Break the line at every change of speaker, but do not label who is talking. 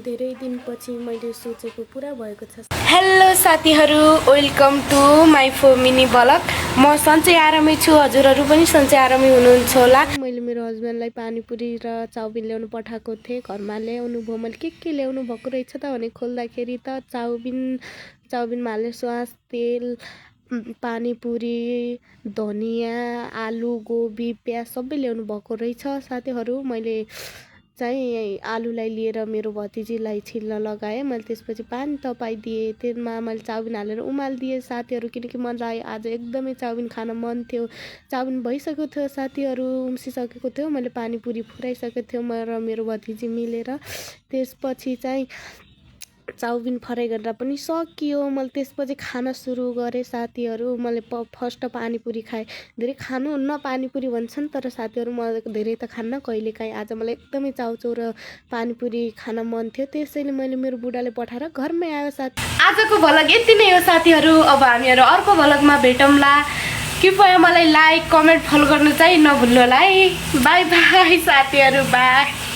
धेरै दिनपछि मैले सोचेको पुरा भएको छ।
हेलो साथीहरू, welcome to my mini blog. म सन्चै आरामै छु, हजुरहरू पनि सन्चै आरामै हुनुहुन्छ होला।
मैले मेरो हस्बेन्डलाई पानीपुरी र चाउमिन ल्याउनु पठाएको थिएँ। घरमा ल्याउनु भयो। मैले के ल्याउनु भएको रहेछ त भने खोल्दाखेरि त चाउमिनमा हाल्ने सस, तेल, पानीपुरी, धनियाँ, आलु, गोबी, प्याज सबै ल्याउनु भएको रहेछ। साथीहरू, मैले चाहिँ आलुलाई लिएर मेरो भतिजीलाई छिल्न लगाएँ। मैले त्यसपछि पानी तपाइदिएँ, त्यसमा मैले चाउमिन हालेर उमालिदिएँ साथीहरू, किनकि मलाई आज एकदमै चाउमिन खान मन थियो। चाउमिन भइसकेको थियो साथीहरू, उम्सिसकेको थियो। मैले पानीपुरी फुराइसकेको थियो म र मेरो भतिजी मिलेर। त्यसपछि चाहिँ चाउमिन फ्राई गरेर पनि सकियो। मैले त्यसपछि खाना सुरु गरेँ साथीहरू। मैले फर्स्ट पानीपुरी खाएँ। धेरै खानुहुन्न पानीपुरी भन्छन्, तर साथीहरू म धेरै त खान्न, कहिलेकाहीँ। आज मलाई एकदमै चाउचाउ र पानीपुरी खान मन थियो, त्यसैले मैले मेरो बुढाले पठाएर घरमै आयो साथी।
आजको भ्लग यति नै हो साथीहरू। अब हामीहरू अर्को भ्लगमा भेटौँला। कृपया मलाई लाइक, कमेन्ट, फलो गर्नु चाहिँ नभुल्नु होला है। बाई बाई साथीहरू, बाई।